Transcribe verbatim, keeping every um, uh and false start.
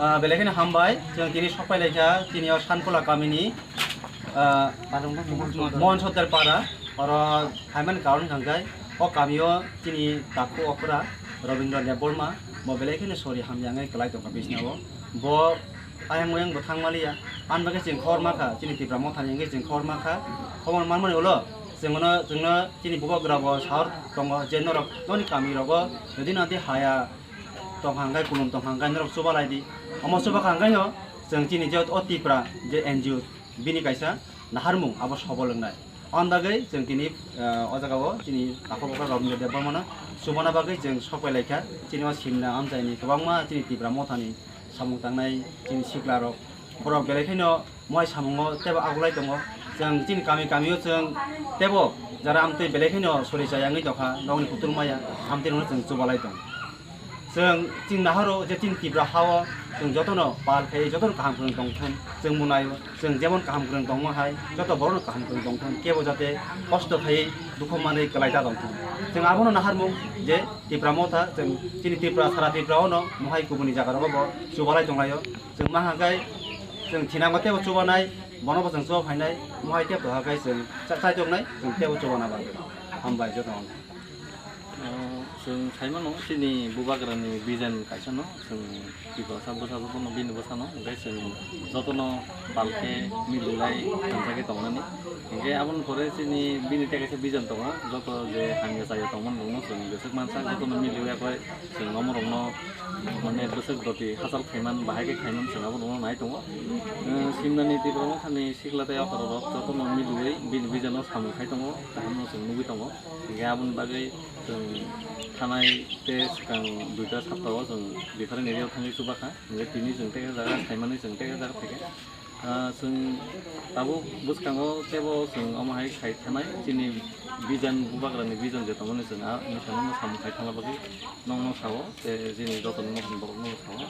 Ah, belai kheno hambai, chwng tini sokpai laikha, tini o Sanpula kamini, ah, Mohan Sottar para, oro phaimani karon hwnkhe o kamio chini takhu okra Robindra Debbarma, bo belai kheno sori hamya wngwi kwlai tongkha bisnao. Bo ayang oyang bo thangmaliya, ani bagwi chwng khor makha, chini Tipra Mothani wngwi chwng khor makha, khobor manmani ulo chwngno, chwngno chini bubagra bo sahor tongo je norok noni kamirogo jodi nadi haya tongkha hwnkhe, kulum tongkha hwnkhe norok chubalai di. Omo chubakha hwnkhe no chwng chini je o Tipra je N G O bini kaisa naharmung abo sobol wngnai. Aboni bagwi chwng tini, eh, o jaga o chini takhuk okra Robindra Debbarmano chubana bagwi chwng sokpai laikha. Chini o simna amchaini kwbangma chini Tipra Mothani samung tangnai chini sikla rok, borok belai kheno mohai samungo teibo agulai tongo. Chwng chini kami kamio chwng teibo jara amtwi belai kheno sori chaya wngwi tongkha, nokni kutung maya amtwi rokno chwng chubalai tongo. Chwng chini nahoro je chini Tipra hao chwng jotono pal khai jotono kaham kwrwng tongthun chwng munaio. Chwng jemon kaham kwrwng tongma hai joto borokno kaham kwrwng tongthun, kebo jate kosto khai dukhu manwi kwlai ta tongthun. Chwng abono naharmung je Tipra Motha chwng chini Tipra sara Tipra ono mohai kubuni jaga rogo bo chubalai tonglaio. Chwng ma hwnkhai chwng thinango teibo chubanai, bono bo chwng chuba phainai, mohai teibo hwnkhai chwng cha-, chaituknai, chwng teibo chubana bagwi. Hambai jotono. Ah, chwng saimano chini bubagrani vision kaisano chwng Tiprasa bwsa jotono bini bwsano hwnkhe chwng jotono palkhe mililai thansa khe tongnani. Hwnkhe aboni pore chini bini tei kaisa vision tongo, joto je hamya chaya tongmani rokno chwng bwswk mansa jotono miliwi akhoi chwng omo rokno mane bwswk doti hachal khaiman bahai khe khaiman chwng abo rokno nai tongo. Eh, simnani Tipra Mothani sikla tei okra rok jotono miliwi bini vision o samung khai tongo, kaham no chwng nugwi tongo. Hingke aboni bagwi chwng thanai tei swkang duita saptao chwng different area o thangwi chubakha. Hingke tini chwng tei jaga saimani chwng tei jaga phaikha. Ah, chwng tabuk bwskango teibo chwng omo hai khai thanai chini vision bubagrani vision je tongmani chwng a wngkha no samung khai thangna bagwi nokno sao tei chini joto no borok no sao.